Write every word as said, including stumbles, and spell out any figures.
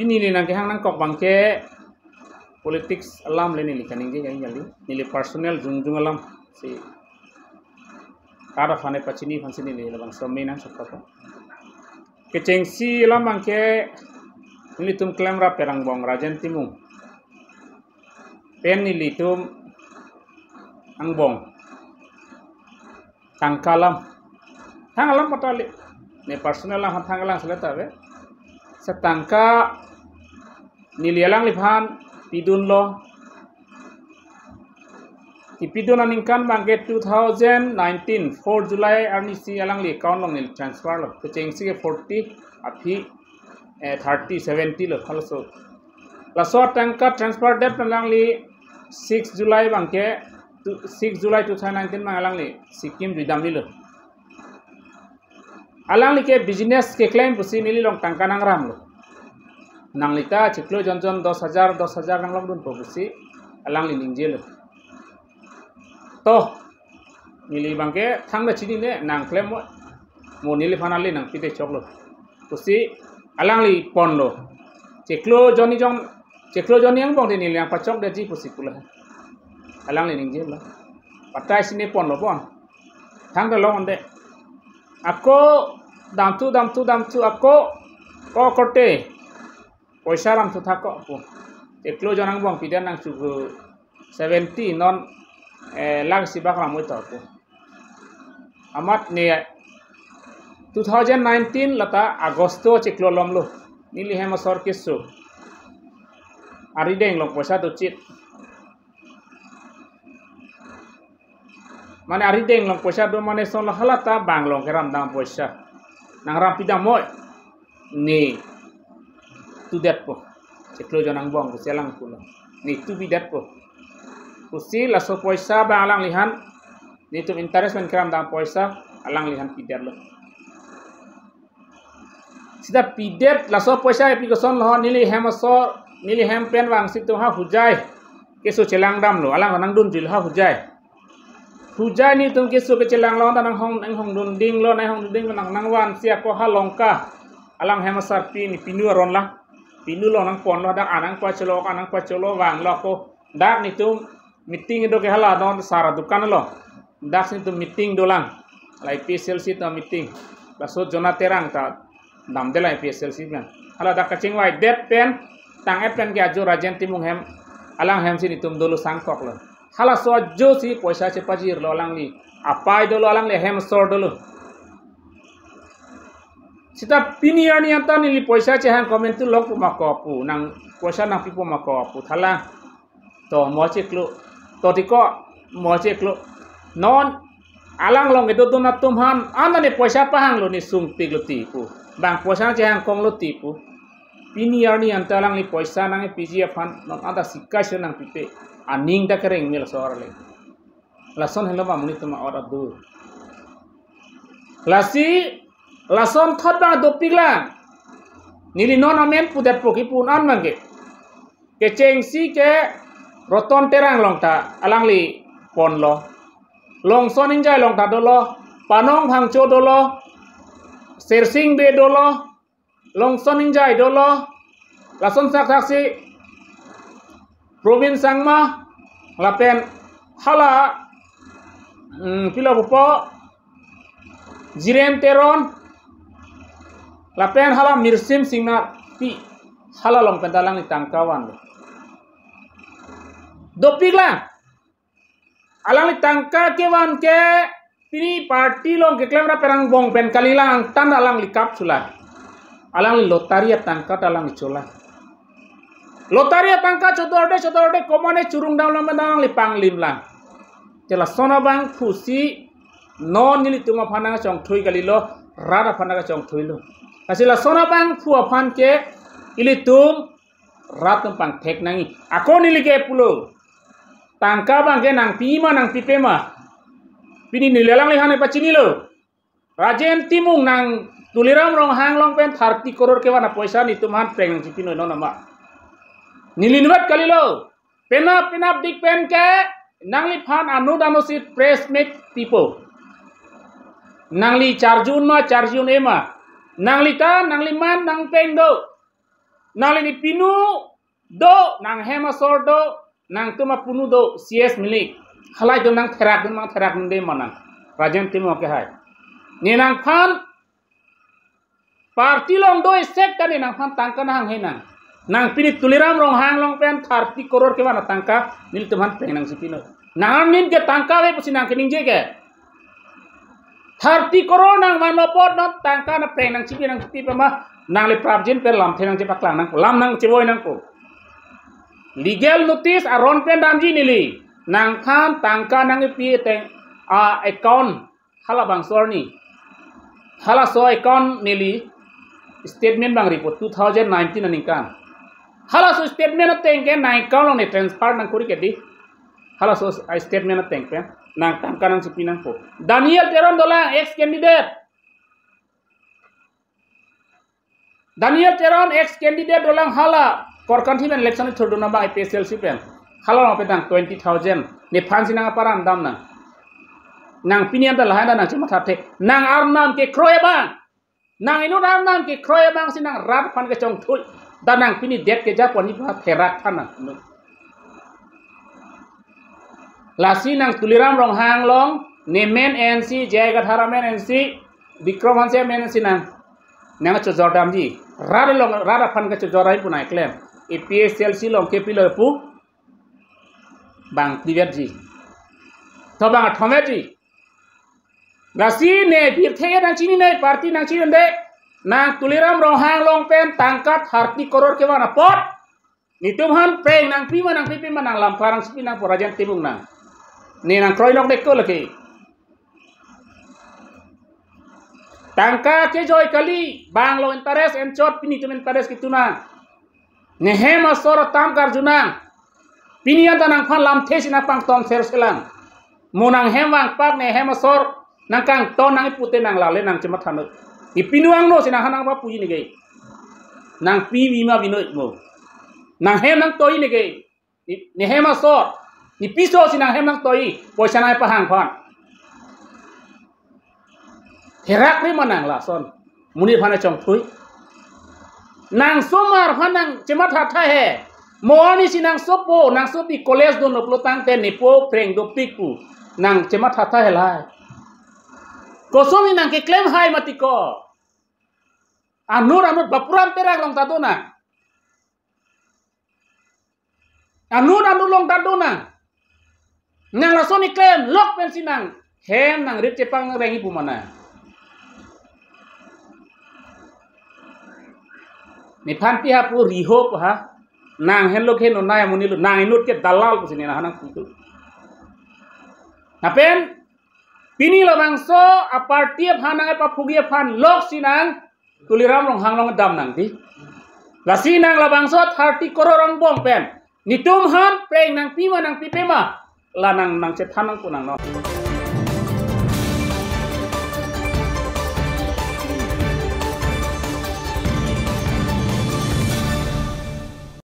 Pini neli nangkehang nangkok abangke politics alam le neli kaningje kali. Neli personal jongjong alam si kado aphan pachini aphansi neli labangso me nangchok tha. Kechengsi alam abangke nelitum klemrap Terangbong Rajen Timung pen nelitum angbong tangka alam. Thang alam patali. Ne personal alam thang alam sele ta ave. Setangka neli alangliphan pidunlo. Kipidun aningkan abangke two thousand nineteen, four July arni si alangli account along neli transfer lo. Kechengsi ke forty, aphi eh, thirty, seventy lo, halaso. Laso atangka transfer det alangli six July abangke, tu-, six July two thousand nineteen abang alangli Sikkim juidamji lo. Alangli ke business keklem pusi neli along tangka nangramlo. Nangli ta chiklo jon jon dos hajar, dos hajar nanglongdunpo pusi alangli ningjelo. To, neli abangke thangta chinine, nangklem mo, mo neliphan ale nangpide choklo pusi alangli ponlo. Chiklo jon ni jon, chiklo jon ni angbong te neli nangpachokdetji pusi pulo. Alangli ningjelo. Patai si ne ponlo pon. Thangta long ande. Ako damthu, damthu, damthu, ako ko korte poisa ramthu thak ko pu. Chiklo jon angbong pidet nangchok seventy, non eh, lakh isi bak ram oi to pu. Amat ne two thousand nineteen lata Agosto chiklo lomlo. Neli hem asor keso. Arideng along poisa dochit. Mane arideng along poisa do mane lason lo, halata bang along keramdam poisa. Nangrampidam moi. Ne tudetpo. Chiklo jon angbong pusi alang pulo. Ne tupidetpo. Pusi laso poisa abang alangliphan, netum interest pen keramdam poisa alangliphan pidetlo. Seta pidet laso poisa epi koson lo, neli hem asor, neli hem pen vangsi itum ha hujai keso chelangdamlo, alang nangdunjuilo ha hujai. Hujai netum keso kechelanglo ta nanghong, nanghongdundinglo, nanghongdundinglo nang, nangvansi ako ha Longka alang hem asarpi ne pinu aron lang. Pinu along nangponlo, dak anang pachelo, anang pachelo vanglo ako. Dak netum meeting do ke hala don sara dukan lo. Dak si netum meeting dolang. La A P H L C ta meeting. Laso Jona Terang ta damde la A P H L C pen. Hala dak kachingvaidet pen, tang-et pen ke ajo Rajen Timung hem, alang hem si netum dolo sangkoklo. Halaso ajo si poisa chepajirlo alangli. Apai dolo, alangli hem asor dolo. Seta pini arni anta neli poisa chehang komantu longpo ma ko pu, nang poisa nangpipo ma ko pu thala. To mo chiklo. To tiko mo chiklo. Non alang along kedodun atum aphan, anta ne poisa pahanglo, ne sungpiklo ti pu. Bang poisa chehang konglo ti pu. Pini arni anta alangli poisa nangpiji aphan non anta sika si nangpipe. Aning ta kereng mil sor le. Lason helo ba monit atum a-ot adur. Lasi, lason thot abang dopiklang. Neli non amen pudetpo, kipu-un abangke. Kechengsi ke Roton Terang along ta alangli ponlo. Longson Ingjai along ta dolo, Panong Phangcho dolo, Sersing Bey dolo, Longson Ingjai dolo, lason saksaksi Probin Sangma, lapen hala, mm, pilo pupo, Jiren Teron, lapen hala Mirsim Singnar, pi hala along pen ta alangli tangka vanlo. Dopiklang. Alangli tangka kevan ke pini party along keklemrap Terangbong pen kalilang, tan alangli kap chula. Alangli lottery atangka ta alangli chola. Lottery atangka chodorde chodorde komane churungdamlo ma alangli panglimlang. Te lason abangphu si non nelitum aphan nangchongthui kalilo, rat aphan nangchongthuilo. Lasi lason abangphu aphan ke ilitum rat atum pangthek nangji. Ako neli ke pulo. Tangka abangke nangpi ma nangpipe ma, pini neli alangliphan pachinilo. Rajen Timung nang Tuliram Ronghang along pen thirty crore kevan apoisa netum aphan peng nangchipinoi non ma. Neli inutvet kalilo. Penap penapdik pen ke nangliphan anut anut si press meet pipo. Nangli charju-un ma charju-un-e ma. Nangli ta nangliman nangpeng do. Nangli ne pinu do, nanghem asor do, nangtum apunu do, C S Milik. Halahei do nang therak dun, nang therak dun de ma nang. Rajen Timung ke hai. Ne nangphan party along do isek ta ne nangphan tangka nanghang he nang. Nang pini Tuliram Ronghang along pen thirty crore kevan atangka nelitum aphan preng nangchipi non. Nang arni ke tangka ave pusi nang keningje ke. Thirty crore nang vanlo apot non tangka nang preng nangchipi nangchipi pema nangli prapjin pen lamthe nangchepaklang nangpo, lam nangchevoi nangpo. Legal notice aron pen damji neli. Nangphan tangka nangkipi ateng a-account halabangso arni. Halaso account neli statement abang report two thousand nineteen aningkan. Halaso statement ateng ke nang account along ne transfer nangkori ke di. Halaso statement ateng pen nang tangka nangchipi nangpo. Daniel Teron dolang, ex candidate. Daniel Teron, ex candidate dolang, hala Korkanthi pen election thurdun abang A P H L C pen. Hala along pen tang twenty thousand. Nephan si nang aparam dam nang. Nang pini anta lahai nang chemathathe. Nang arnam kekroi abang. Nang inut arnam kekroi abang si nang rat aphan kechongthui. Dan nang pini det keja pon ni pa therak aphan nang. Lasi nang Tuliram Ronghang along, ne men N C, J I Kathar amen N C, Bikram Hanse amen N C nang, nang chojor damji. Rat along, rat aphan kechojor ai pu nang klem. A P H L C along kepilo pu bang tivetji. To bang athometji. Lasi ne birthe nangchinine, party nangchinine, nang Tuliram Ronghang along pen tangka thirty crore kevan apot. Netum aphan preng nangpi ma nangpipe ma nang lam klarang chipi nangpo, Rajen Timung nang. Ne nangkroi nok dek ko lake. Tangka kejoi kali, banglo interest enchot pini netum interest kitu nang. Nehem asor atam karju nang. Pini anta nangphan lamthe si nangpangtong serselang. Mo nanghem vangpak nehem asor nangkangton nangpute nang lale nangchemathanoi. Ne pinu angno si nanghan nangpapuji neke. Nangpi bima binoi mo. Nanghem nangtoi neke. Ne, nehem asor. Ne piso si nanghem nangtoi. Poisa nangpahang aphan. Therak ri ma nang lason. Monit aphan chongthui. Nang somar aphan nangchemathatha he. Mo arni si nang sopo, nang sopi college dunlo pulo tangte nepo preng dopik pu. Nangchemathatha he lahai. Koson ne nangkeklem hai mati ko. Anur anur bapuran terak along ta do nang. Anur anur along ta do nang. Nang lason ne klem lok pensi nang hem nang rit chepangreng ipu ma nang. Nephan pi hapu riho pu ha. Nang henlo ke no nai amonit lo, nang inut ke dalal pusi ne nang hanang putu. Lapen pini labangso aparty aphan nangpaphugi aphan lok si nang Tuliram Ronghang along dam nang di. Lasi nang labangso thirty crore angbong pen netum aphan preng nangpi ma nangpipe ma, la nang nangchethan nangpo nang no.